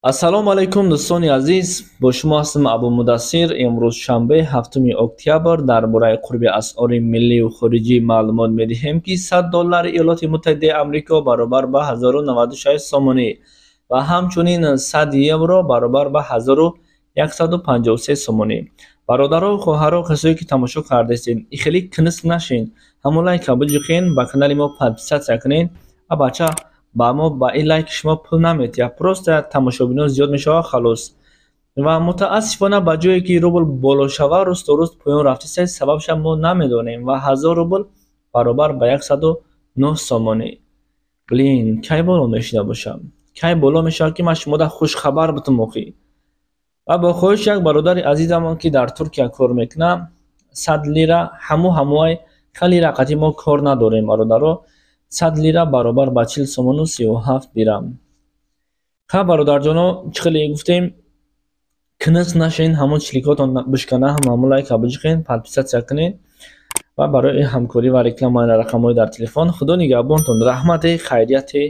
Ассалому алайкум, дӯстони азиз, бо шумо ҳастам Абу Мудассир. Имрӯз шанбе, 7 октябр, дар бораи қурби асъори миллию хориҷӣ маълумот медиҳем, ки 100 доллари Иёлоти Муттаҳидаи Амрико баробар ба 1096 сомонӣ ва ҳамчунин 100 евро баробар ба 1153 сомонӣ. Бародару хоҳаро, касое ки тамошо кардастед, хеле книс нашин, ҳамон лайка биҷиқен, ба канали мо подписаться кунед. А бача, ба мо ба ин лайки шумо пул наметиҳад, просто тамошобинон зиёд мешавад, халос. Ва мутаассифона, ба ҷое ки рубл боло шава, рӯз то рӯз поён рафтиста, сабабша мо намедонем. Ва 1000 рубл баробар ба 109 сомонӣ. Блин, кай боло мешида бошам, кай боло мешавад, ки ман шумода хушхабар бутум охӣ? Ва бо хоҳиши як бародари азизамон, ки дар Туркия кор мекунад, 100 лира, ҳаму ҳамуай ка лира қати мо кор надорем, бародаро, 100 лира баробар ба 40 сомону 37 дирам. Ха, бародарҷоно, чӣ хеле гуфтем, книс нашен, ҳамон чиликотон бишкана, ҳам ҳамон лайка биҷиқен, подписаться кунед ва барои ҳамкорӣ ва реклама рақамҳои дар телефон. Худо нигаҳбонтон, раҳмате, хайрияте.